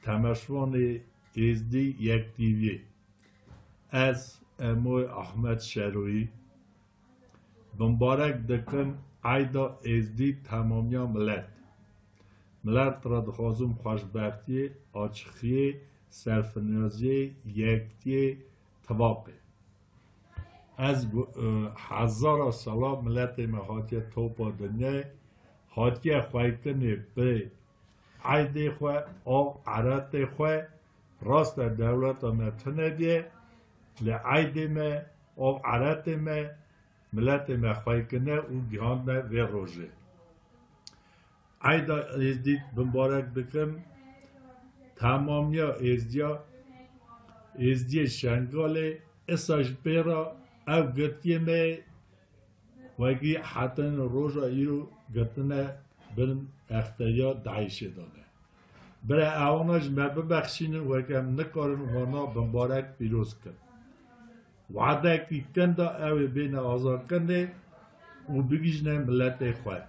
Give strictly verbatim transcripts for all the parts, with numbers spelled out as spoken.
Temeşvanê Êzdî Yek T V'yê. Ez Emoy Ahmet Şeroyî bimbarek dikim Eyda Êzdî temamiya milet. Milet re dixwazim xweşbextiyê, açixiyê, serfinyaziyê, yektiyê, tifaqê. Ez gu-, e, hezara sala miletê me hatiye topa dinyayê, hatiye xweykinê bi eydê xwe, av eretê xwe, rast e dewleta me tune diye, lê eydê me, av eretê me, miletê me xweykine û gihandine vê rojê. Eyda Êzdî bimbarek dikim. Temamiya Êzdiya, Êzdiyê Şengalê, esa ji pê re ev girtiyê me wekî hetin roja îro girtine bin exteriya DAIŞê de ne. Bire ewana ji me bibexşînin, weke em nikarin wana bimbarek pîroz kin. Wadekî kin de ew ê bêne azadkirinê û bigihîjine miletê xwe.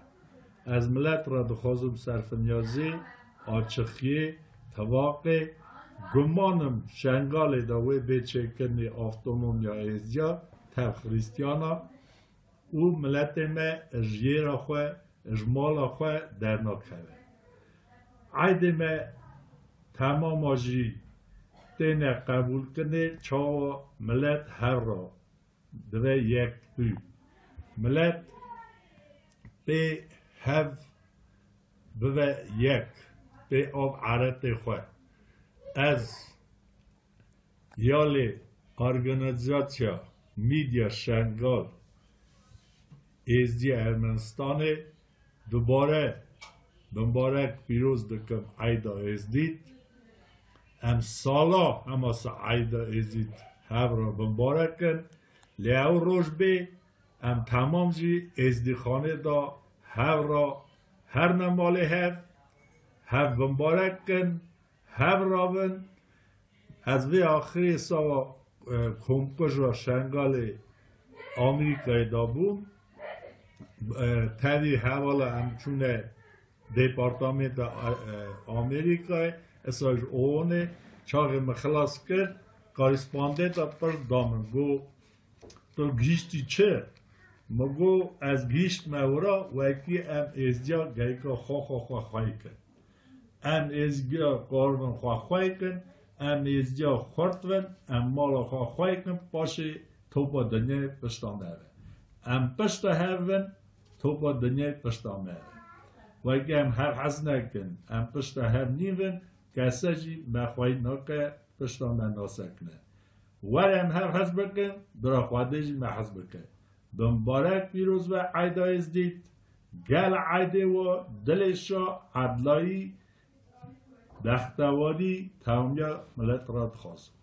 Ez milet re dixwazim serfinyazî, açixiyê, tifaqê, gumanim Şengalê de wê bê çêkirinê avtonomiya Êzidiya, tev Xrîstiyana û miletê me ji yêra xwe, ji mala xwe dernakeve. Eydê me temama jî têne qebûlkirinê, çawa milet hev re dibe yek tû. Milet pê hev bibe yek, pê av eretê xwe. Ez ya lê Organîzasya Mîdya Şengal Êzdiya Ermenistanê dubare bimbarek pîroz dikim Eyda Êzdît. Em sala hema se Eyda Êzdît hev re bimbarek in. Lê ew roj bê em temam jî Êzdîxanê de hev re herne malê hev, hev bimbarek kin, hev rabin. Ez vê axirê sawa, e, komkuja Şengalê Amerîkayê de bûm. E, tevî hevala em çûne Departamenta, e, Amerîkayê, esa ji OONê, çaxê min xilas kir, korespondenta pirs da min, got, "Tu gihîştî çi?" Min got, "Ez gihîştime wira, wekî em Êzdiya gereka xwe, xwe, xwe xwey kin." Em Êzdiya karibin xwe xwey kin, em Êzdiya xurt bin, em mala xwe xwey kin, paşê topa dinyayê pişta me ve. Em pişta hev bin, topa dinyayê pişta me ve. Wekî em hev hez nekin, em pişta hev nîvin, kese jî me xwey nake, pişta me nasekine. Were em hev hez bikin, bira Xwedê jî me hez bike. Bimbarek pîroz be Eyda Êzdît, gel eydê we, dilê şa, edlayî, bextewarî, tewmiya milet re dixwazim.